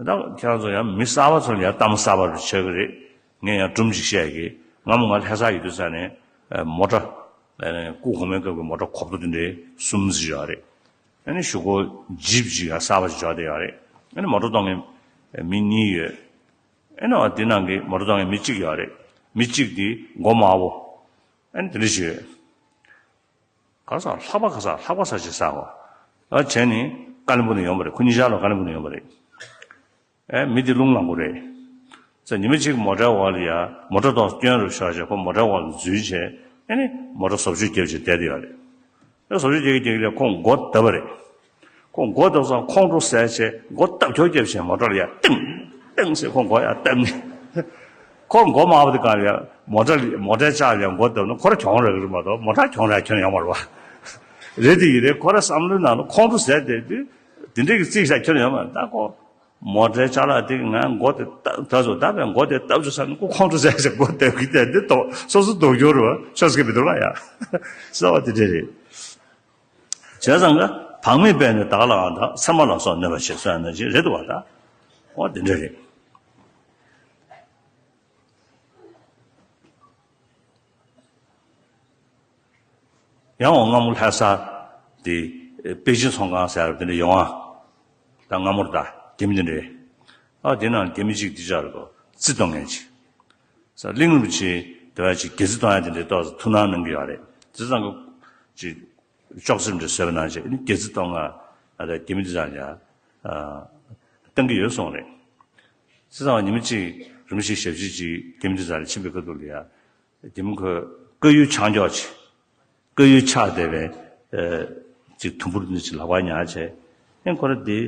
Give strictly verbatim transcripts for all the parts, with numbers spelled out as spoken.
ད་ཁྱེད་རང་ཚོ་ཡང་མི་གསར་པ་ཚོ་ལ་ཡང་གཏམ་གསར་པ་རེ་ཆགས་ཀྱི་རེད། ངས་ཡང་སྒྲུང་ཅིག་བཤད་ཀྱི། སྔ་མོ་ང་ལྷ་སར་ཡོད་དུས་ཙ་ནས་མོ་ཊ། སྐུ་གོང་མའི་སྐབས་ཀྱི་མོ་ཊ་གོབ་ཏོ་དེ་འདྲའི་གསུམ་ཙམ་ཡོད་རེད། ཨ་ནི་གཞུག་གུ་ཇིབ་ཅིག་ཡང་གསར་པ་ཅིག་འབྱོར་བསྡད་ཡོད་རེད། ཨ་ནི་མོ་ཊ་གཏོང་མཁན་མི་གཉིས་ཡོད། ཨེ་ནོ་དེ་ནང་གི་མོ་ཊ་གཏོང་མཁན་མི་གཅིག་ཡོད་རེད། མི་གཅིག་དེ་མགོ་དམར་པོ། ཨེ་ནི་དེ་འདྲ་ཞིག་ཡོད། ག་ས་ལྷག་པ་ག་ས་ལྷག་པ་ས་ཆ་ས་གོ། ཨ་བྱས་ནི་ཀ་ལིམ་པོང་ནས་ཡོང་བ་རེད། ཁོ་གཉིས་ཆར་ལ་ཀ་ལིམ་པོང་ནས་ཡོང་བ་རེད། ཨེ་མི་དེ་རླུང་ལངས་པོ་རེད། ཙང་ཉི་མ་གཅིག་མོ་ཊའི་འོག་ལ་ཡ་མོ་ཊ་ཏོག་སྐྱོན་རུ་ཤོར་བྱས་ཁོ་མོ་ཊའི་འོག་ལ་འཛུལ་བྱས། ཨེ་ནི་མོ་ཊ་བཟོ་བཅོས་བརྒྱབ་བྱས་བསྡད་དེ་ཡོད་རེད། ཨེ་བཟོ་བཅོས་རྒྱག་གི་རྒྱག་གི་ལ་ཁོ་མགོ་བརྡབས་པ་རེད། ཁོ་མགོ་བརྡབས་ཙང་ཁོང་ཁྲོ་ཟ་བྱས་མགོ་སྟབས་ཁྱོག་བརྒྱབ་བྱས་མོ་ཊ་ལ་ཡ་ཏིང་ཏིང་ཟེར་ཁོ་མགོ་ཡ་བརྡབས་ནས། ཁོ་མགོ་དམར་པོ་དེ་ག་ལ་ཡ་མོ་ཊ་ལ་མོ་ཊའི་ལྕགས་ལ་ཡ་མགོ་བརྡབས་ན་ཁོ་ར་གྱོང་རག་གི་རེད་མ་གཏོགས་མོ་ཊ་གྱོང་རག་ཁྱོན་ཡོང་མ་རེད་བ། རེད་དེ་ཡིན་རེད། ཁོ་ར་བསམ་བློའི་ནང་ལ་ཁོང་ཁྲོ་ཟ་བསྡད་དུས་དེ་འདྲས་ཀྱི་རྩིས་བཞག་ཁྱོན་ཡོང་མ་རེད། ད་ཁོ་མོ་ཊའི་ལྕགས་ལ་དེ་ང་མགོ་དེ་ད་ད་སོ་ད་བས་མགོ་དེ་བརྡབས་བྱུང་ས་ནི་ཁོ་ཁོང་ཁྲོ་ཟ་བྱས་མགོ་བརྡབས་ཀྱི་བསྡད་འདི་ཏོག་སོ་སོ་སྡུག་གྱོང་རེད་བ། ཆོག་ས་གི་མི་འདུག་ལ་ཡ། གསལ་བ་དེ་འདྲས་རེད། བྱས་ཙང་ཀ་བག་མེད་པས་ནི་བདག་ལའང་དག་ཚེར་མ་ལ་སོགས་གནོད་པ་བྱེད་སོགས་ཡང་ན་ཅིག་རེད་འདུག་བ། ད་འོ་དེ་འདྲ་རེད། ཡང་འོ་སྔ་མོ་ལྷ་ས་དེ་པེ་ཅིན་ཚོང་ཁང་ཟེར་བ་དེ་འདྲ་ཡོང་ཨ། ད་སྔ་མོར་ད་རྒྱ་མི་དེ་འདྲས། ཨ་དེ་ནང་རྒྱ་མི་གཅིག་དེ་ཅར་གོ་རྩི་གཏོང་མཁན་ཅིག་ས་གླིང་རིན་པོ་ཆེ་དེ་བ་ཅིག་སྒལ་ཚིགས་གཏོང་ཡ་དེ་འདྲའི་ཏོག་ཙམ་ཐུགས་སྣང་གནང་གི་ཡོད་རེད། དེ་ཙང་གི་ཅིག་ཅོག་ཙེ་འདྲ་བཟོས་པ་ནང་བཞིན་ཨ་ནི་སྒལ་ཚིགས་གཏོང་ང་ཨ་ད་རྒྱ་མི་དེ་ཙང་ཡ་གཏོང་གི་ཡོད་གསུངས་རེད། དེ་ཙང་ཉི་མ་གཅིག་རིན་པོ་ཆེ་ཞབས་ཕྱི་ཅིག་རྒྱ་མི་དེ་ཙང་ལ་ཕྱིན་པའི་ཁ་ཐུག་ལ་ཡ་རྒྱ་མི་ཁོས་དཀར་ཡོལ་ཆང་འགྱོག་ཅིག་དཀར་ཡོལ་ཆགས་བསྡད་པའི་ཅིག་དུམ་བུར་འདི་ཅིག་ལག་པར་ཉར་བྱས། ཨེ་ཁོ་ར་འདི་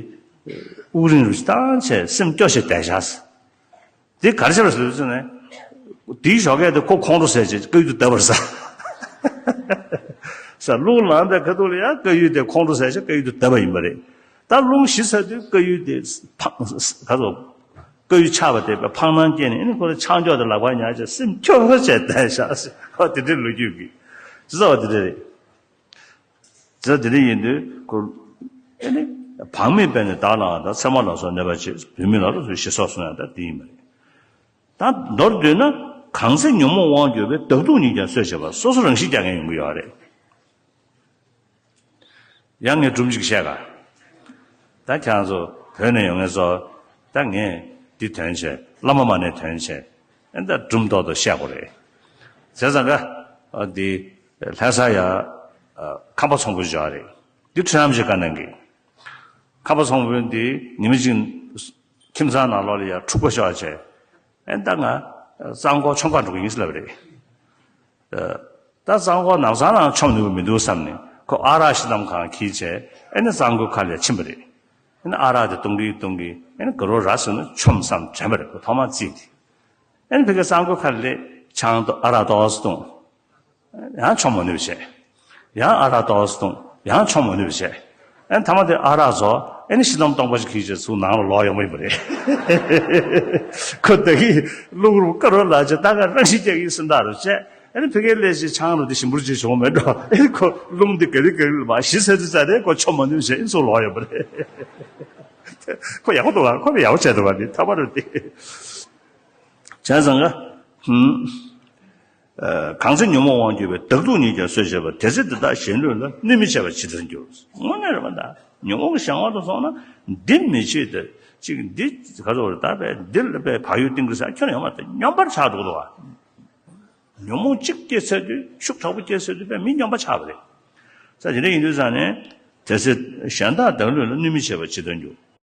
དབུགས་རིང་རུ་བཏང་བྱས་སེམས་སྐྱོ་བྱས་བསྡད་བཞག་འདི་ག་རེ་བྱས་པ་ཟེར་ཟེར་ནས། དེའི་ཞོགས་ཀས་དེ་ཁོ་ཁོང་ཁྲོ་ཟས་བྱས་དཀར་ཡོལ་དུ་བརྡབས་པར་ཟ། ས་རླུང་ལངས་པའི་ཁ་ཐུག་ལ་ཡང་དཀར་ཡོལ་དེ་ཁོང་ཁྲོ་ཟས་བྱས་དཀར་ཡོལ་དུ་བརྡབས་པ་ཡིན་པ་རེད། ད་རླུང་ཞི་ཚར་དུས་དཀར་ཡོལ་དེ་ཕ་ག་ཚོ། དཀར་ཡོལ་ཆགས་པ་དེ་བས་ཕངས་སྣང་སྐྱེས་ནས་ཨེ་ནི་ཁོ་ར་ཆང་འགྱོག་དེ་ལག་པར་ཉར་བྱས་སེམས་སྐྱོ་བོ་བྱས་བསྡད་བཞག་ཟེར། ཨོ་དེ་འདྲའི་ལོ་རྒྱུས་ཀྱི་ཅི་ཟེར་བ་དེ་འདྲ་རེད། ཟེར་དེ་འདྲ་ཡིན་དུས་ཁོ་ཨེ་ནི་བག་མེད་པས་ནི་བདག་ལའང་དག་ཚེར་མ་ལ་སོགས་གནོད་པ་བྱེད་བུད་མེད་ལ་ལ་སོགས་ཞེས་སོགས་གསུངས་ཡང་ད་དེ་ཡིན་པ་རེད། ད་མདོར་བསྡུས་ན་གང་ཚེ་ཉོན་མོངས་དབང་གྱུར་པའི་བདག་སྡུག་ཉིད་ཀྱང་གསོད་བྱེད་པ་སོ་སོ་རང་ཤི་རྒྱག་མཁན་ཡོང་གི་ཡོད་རེད། ཡང་ངས་སྒྲུང་ཅིག་བཤད་ག་ད་ཁྱེད་རང་ཚོ་བོད་ནས་ཡོང་མཁན་ཚོ་ད་ངས་འདི་ཐོན་བྱས་བླ་མ་མ་ཎི་ཐོན་བྱས་ཨེ་ད་སྒྲུང་ཏོག་ཏོ་བཤད་དགོས་རེད། བྱས་ཙང་ཀ་འདི་ལྷ་ས་ཡ་ཁམས་པ་ཚོང་དཔོན་འབྱོར་རེད། འདི་ཁྲི་རམ་ཞིག་བཀའ་གནང་གི་ཁམས་པ་ཚོང་དཔོན་འདི་ཉི་མ་གཅིག་ཁྱིམ་ཚང་ནང་ལོགས་ལ་ཡ་འཁྲུག་པ་ཤོར་བྱས་ཨེ་ད་ང་གཙང་ཁོག་མཆོང་གར་འགྲོ་གི་ཡིན་ཟེར་ལབ་རེད། ད་གཙང་ཁོག་ནགས་ཚང་ནང་མཆོང་ནུས་པ་མི་འདུག་བསམ་ནས་ཁོ་ཨ་རག་ཤི་གཏམ་ཁང་འཁྱེར་བྱས་ཨེ་ནི་གཙང་ཁོག་ཁ་ལ་ཕྱིན་པ་རེད། ཨེ་ནི་ཨ་རག་དེ་བཏུང་གིན་བཏུང་གིན་ཨེ་ནི་དགའ་རོགས་ར་སོང་ན་མཆོང་བསམ་དྲན་པ་རེད། ཁོ་ཐོག་མར་རྩིས་དེ་ཨེ་ནི་ཕ་གིར་གཙང་ཁོག་ཁ་ལ་ཆང་ཨ་རག་ཏོག་ཙམ་བཏུང་། ཡང་མཆོང་མ་ནུས་པ་བྱས། ཡང་ཨ་རག་ཏོག་ཙམ་བཏུང་། ཡང་མཆོང་མ་ནུས་པ་བྱས། ཨེ་ནི་མཐའ་མ་དེ་ཨ་རག་རྫོགས་ཨེ་ནི་ཤི་གཏམ་སྟོང་པ་ཞིག་འཁྱེར་བྱས་ཚུར་ནང་ལ་ལོག་ཡོང་བ་ཡིན་པ་རེད། ཁོ་ད་གིན་རླུང་རུ་དཀར་རོ་ལ་ཅེ་ད་ག་རང་ཤི་རྒྱག་གི་ཡིན་སེམས་ཐག་རུ་བཅད། ཨེ་ནི་ཕ་གིར་སླེབས་བྱས་ཆང་རུ་དེ་ཞིམ་པོར་བྱས་བྱུང་མེད་འགྲོ། ཨེ་ནི་ཁོ་རླུང་དེ་ག་རི་ག་རི་ལ་མ་ཤི་ཚར་དུས་ཙ་ནས་ཁོ་མཆོང་མ་ནུས་བྱས་ཨེ་ནི་ཚུར་ལོག་ཡོང་བ་རེད། ཁོ་ཡག་པོ་འདུག་ཨ། ཁོ་ཡག་པོ་བྱས་འདུག་ཨ། དེ་ཐ་མ་རུ་དེ་བྱས་ཙང་ཀ་ཧུམ། གང་ཚེ་ཉོན་མོངས་དབང་གྱུར་པའི། བདག་སྡུག་ཉིད་ཀྱང་གསོད་བྱེད་པ། དེ་ཚེ་འདི་དག་གཞན་ལུས་ལ། གནོད་མི་བྱེད་པ་ཇི་ལྟར་འགྱུར། དངོས་གནས་རེད་པ་ད། ཉོན་མོངས་ཀྱི་གཞན་དབང་དུ་སོང་ན་འདི་མི་བྱེད་དེ་ཅིག་འདི་ག་ཚོད་རེད་ད་པས་འདི་ལ་པས་བག་ཡོད་གཏིང་གི་ས་ཁྱོན་ཡོང་མ་ཐལ། སྙོམས་པར་ཆགས་འདུག་ལོ། ཉོན་མོངས་གཅིག་སྐྱེས་ཚར་དུས་ཤུགས་དྲག་པོ་སྐྱེས་ཚར་དུས་པས་མི་སྙོམས་པར་ཆགས་པ་རེད། ས་དེ་འདྲ་ཡིན་དུས་ས་ནས་དེ་ཚེ་གཞན་དག་བདག་ལུས་ལ། གནོད་མི་བྱེད་པ་ཇི་ལྟར་འགྱུར།